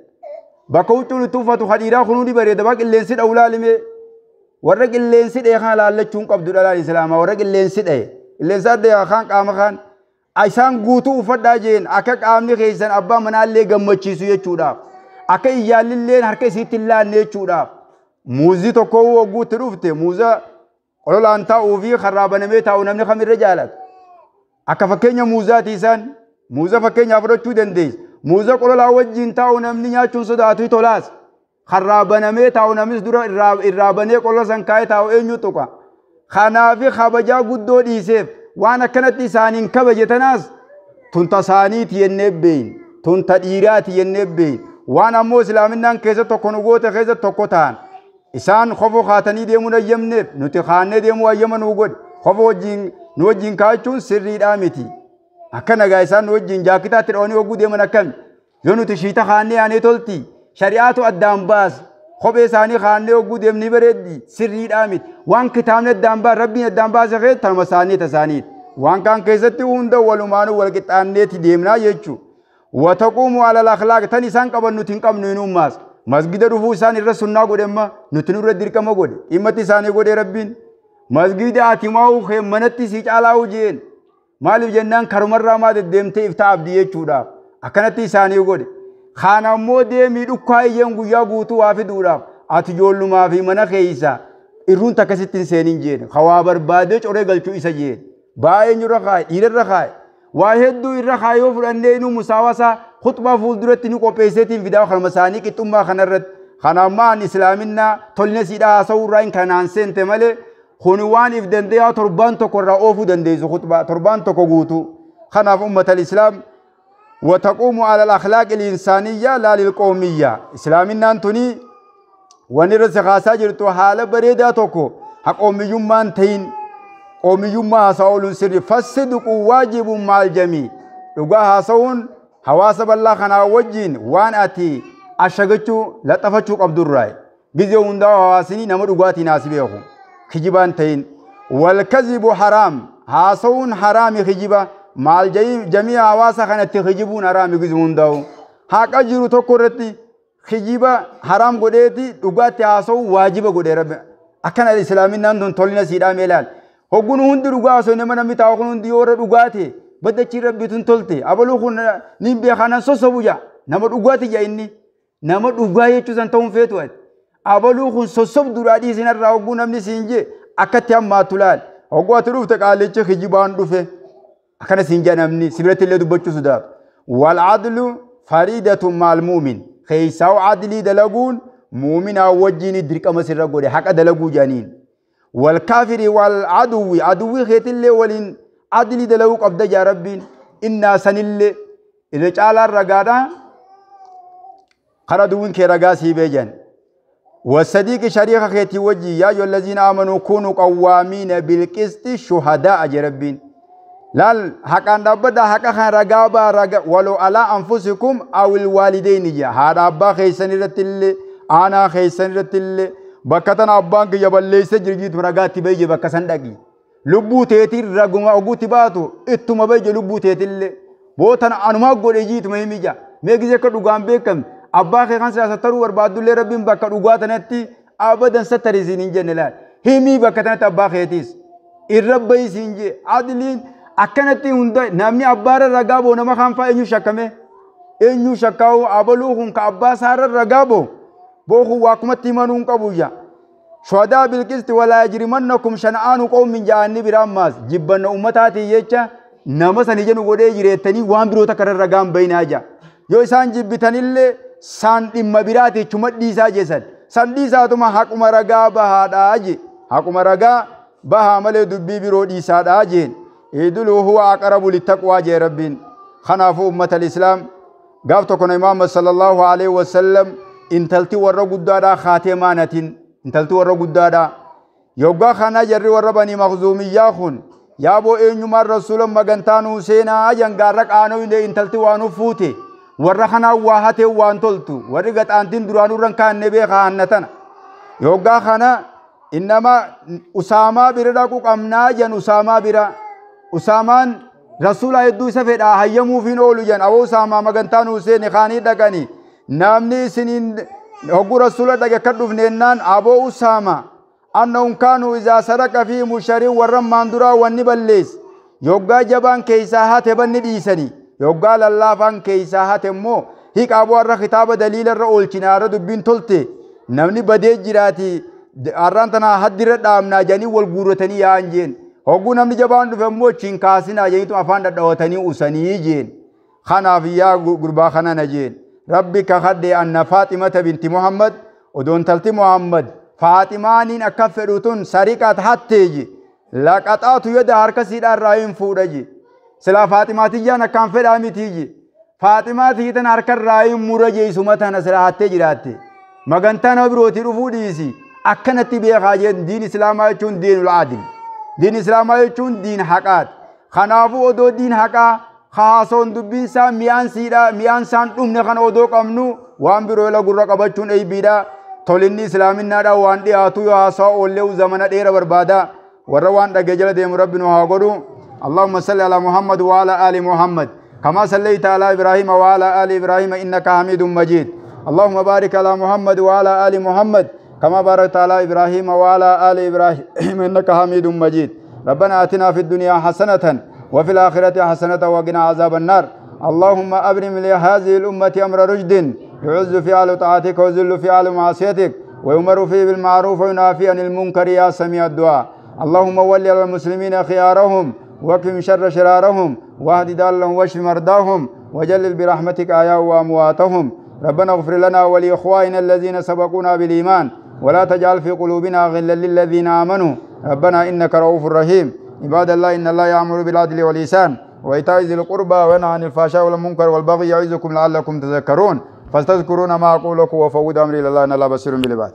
bakka huccuun itti uffatu hadhiiraa kunuu ni bareeda baa qilleensi dha'u laalime Warra qilleensi dhee kana laallachuun qabdu dhalaan islaamaa warra qilleensi dhee. Qilleensa dhee kaan qaama kaan. Isaan guutuu uffadhaa jeen akka qaamni keessan abbaa manaallee gammachiisu jechuudhaaf. Akka iyyaalilleen harka isiitti hin laanne jechuudhaaf. Muuzii tokko wagguutti dhufte muuza qololaan taa'uu fi karraa banamee taa'u namni kamirra jaalata. Akka fakkeenya muuzaati isaan muuza fakkeenyaaf fudhachuu dandeessa. Muuza qololaa wajjin taa'u namni nyaachuun sodaatu tolaas. Karraa banamee taa'u namnis dura irraa banee qolola san kaa'ee taa'u eenyu tuqa. Kanaaf kabajaa guddoo dhiiseef waan akkanatti isaaniin kabaje tanaas tunta isaaniiti jennee beeyin. Tunta dhiiraati jennee beeyin. Waan ammoo islaaminaan keessa tokko nu goote keessa tokko ta'an. Isaan kofoo kaatanii deemuun hayyamneef nuti kaannee deemuu hayyama nuu godhe. Kofoo wajjin nu wajjin kaachuun sirriidhaa miti. Akka nagaa isaan nu wajjin jaakitaatti dhawanii hogguu deeman akkami? Yoo nuti shiita kaannee yaanee tolti. Shari'aatu addaan baas. Kophee isaanii kaannee hogguu deemni bareeddi sirriidhaa miti. Waan kitaabni addaan baas rabbiin addaan baase keessa tanuma isaanii tasaaniiti. Waan kaan keessatti hunda walumaanuu wal qixxaanneeti deemnaa jechuudha. Wataquumu alal akhlaaq tan isaan qaban nuti hin qabnu hin uummaas. Masgida dhufuu isaan irra sunnaa godhemma nuti nurra dirqama godhe. Dhimmatti isaanii godhe rabbiin. Masgida ati maa'uu kee manatti si caalaa jeen. Maaliif jennaan karumarraa maa deddeemtee iftaa abdii jechuudhaaf. Akkanatti isaanii godhe. Kaan ammoo deemii dhukkaa iyyeen guyyaa guutuu waa fiduudhaaf ati ijoollumaa fi mana keessa irruun takkasitti hin seenin jeen. Hawaa barbaadee coree galchuu isa jeen. Baay'ee irra kaaye dhiirarra kaaye. Waa hedduu irra kaaye yoo fudhannee inuu musaawasaa khutbaa fuulduratti ni qopheesseetiin fidaa kanuma isaanii qixxummaa kanarratti. Kana ammaa ani islaaminaa tolina siidhaa haasa'uu irraa hin kanaan seente malee kuni waan if dandeeyaa torbaan tokko irraa oofuu dandeessu khutbaa torbaan tokko guutuu. Kanaaf ummata islaam وتقوم على الأخلاق الإنسانية لا للقومية. إسلامنا أنتني ونرس خاصة جرتو حالة بريدة توكو حقومي ما انتين قومي ما ساولون سر فالصدق واجب مع الجميع. لغا هاسون حواسب الله خنا وجين وان أتي أشغتو لطفتو عبد الراي بيزي هوندا حواسني نمر غواتي ناسبيهم خجبان تين. والكذب حرام هاسون حرام خجبا مع الجميع حواسا خنا تخجبون حرام غزون داو حق اجرو تكورتي خجبا حرام غديتي دغاتي هاسو واجب غدي رب اكن الاسلامي نان تولنا سيدا ميلال هغون هوند دغاسو نما نمي تاو هوند يور دغاتي بدچي ربي تن تولتي ابلو خن نيم بخانا سوسبوجا نما دغاتي جا اني نما دغا يچو سن تون فيتو ابلو خن سوسب درادي سنرا هغون نمني سينجي اكتي اما تولال هغوات دوفت قالچ خجبان دوفه أكن سينجا نمني سبرت اللي دبتشو سداب. والعدل فريدة مع المؤمن خيساو عدلي دلقون مؤمن أوجيني درك أمسر رجولي حق دلقو جانين. والكافر والعدو عدوي خيت اللي ولين عدلي دلقوك أبدا يا ربين إنا سن اللي إذا جعل الرجالة خردوين كرجاسي بيجان. والصديق شريك خيتي وجي يا أيها الذين آمنوا كونوا قوامين بالقسط شهداء يا ربين. لال حقان دبدا حقا خان رغابا رغا ولو على انفسكم او الوالدين يا هذا ابا خيسن رتل انا خيسن رتل بكتن ابان يبليس جرجيت رغاتي بيجي بكسن دغي لبو تيتي رغما اوغوتي باتو اتuma بيجي لبو تيتل بوتن انما غودي جيت مهميجا ميغزه كدغان بكم ابا خيخان سترو بربادل ربين بك دغاتنتي ابدا ستريزين جنلال هيمي بكتنت ابا خيتيس الربي سينجي عدلين akkanatti hunda namni abbaarra ragaa boo nama kaan fa'aa eenyu shakkame eenyu shakkaa'u abaluu kun ka abbaa isaarra ragaa boo booku waakumatti himanuu hin qabu yaa shuhadaa bilqisti walaa yajrimannakum shana'aanu qawmin ja'anni biraan maas jibbanna ummataatii jecha nama sani jennu godhee jireettanii waan biroo takka irra ragaan bayinaa jaa yoo isaan jibbitanillee saan dhimma biraati chuma dhiisaa jeessan san dhiisaatuma haquma ragaa bahaadhaa je haquma ragaa bahaa malee dubbii biroo dhiisaadhaa jeen. إدلو هو أقرب للتقوى جي ربين خنافو أمة الإسلام قافتكم إمام صلى الله عليه وسلم انتلتي ورى قدادا خاتمانة انتلتي ورى قدادا يوغا خانا جري ورى بني مخزومي ياخون يابو إنيو الرسول مغنتانو سينا أجن غارك آنو انتلتي وانو فوتي ورى خانا واهاتي وانتلتو ورى قد أنتين درانو رنكان نبي خانتنا يوغا خانا إنما أسامة برا قمنا جن أسامة برا أسامان رسول هدو سفيد هيمو فين أولو جن أبو أسامة مغنتانو سيني خاني دقاني نامني سنين هقو رسول دقا كدوف نينان أبو أسامة أنهم كانوا إذا سرق فيهم الشرير والرمان درا والنبليس يوغا جبان كيسا هات بن ديسني يوغا للافان كيسا هات مو هيك أبو الر خطاب دليل الرؤول چنار دبين تلتي نمني بدي جراتي أرانتنا حدر دامنا جاني والغورتني يا أنجين هوغو نمني جبان دفمو چنكاسنا جاني تو أفان دوتني أسني جين خنا فيا غربا خنا نجين ربي كخدي أن فاطمة بنت محمد ودون تلتي محمد فاطمانين أكفرتون سرقة حتيجي لقطعت يد هركسي الرايم فورجي سلا فاطمة تيجي كان فدامي تيجي فاطمة تيجي هرك الرايم مرجي سمتنا سلا حتيجي راتي مغنتنا بروتي رفوديسي أكنتي بيخاجين دين إسلام يجون دين العدل دين إسلام يجون دين حقات خنافو ودو دين حقا خاصون دبين سا ميان سيدا ميان سان دمنا خن ودو قمنو وان برو لا غرة قبچون أي بيدا تولني إسلامنا دا وان دي آتو يا سا أولو زمانة دير بربادا وروان دا جل ديم ربنا هاغدو. اللهم صل على محمد وعلى آل محمد كما صليت على إبراهيم وعلى آل إبراهيم إنك حميد مجيد. اللهم بارك على محمد وعلى آل محمد كما باركت على إبراهيم وعلى آل إبراهيم إنك حميد مجيد. ربنا آتنا في الدنيا حسنة وفي الآخرة حسنة وقنا عذاب النار. اللهم أبرم لهذه الأمة أمر رشد يعز في أهل طاعتك ويذل في أهل معصيتك ويؤمر فيه بالمعروف وينهى عن المنكر يا سميع الدعاء. اللهم ول على المسلمين خيارهم وكم شر شرارهم واهد ضالهم واشف مرضاهم وجلل برحمتك أحياء وأمواتهم. ربنا اغفر لنا ولإخواننا الذين سبقونا بالإيمان ولا تجعل في قلوبنا غلا للذين آمنوا ربنا إنك رؤوف رحيم. عباد الله إن الله يأمر بالعدل والإحسان وإيتاء ذي القربى وينهى عن الفحشاء والمنكر والبغي يعظكم لعلكم تذكرون. فاستذكرون ما أقول لكم وفوض أمري إلى الله إن الله بصير بالعباد.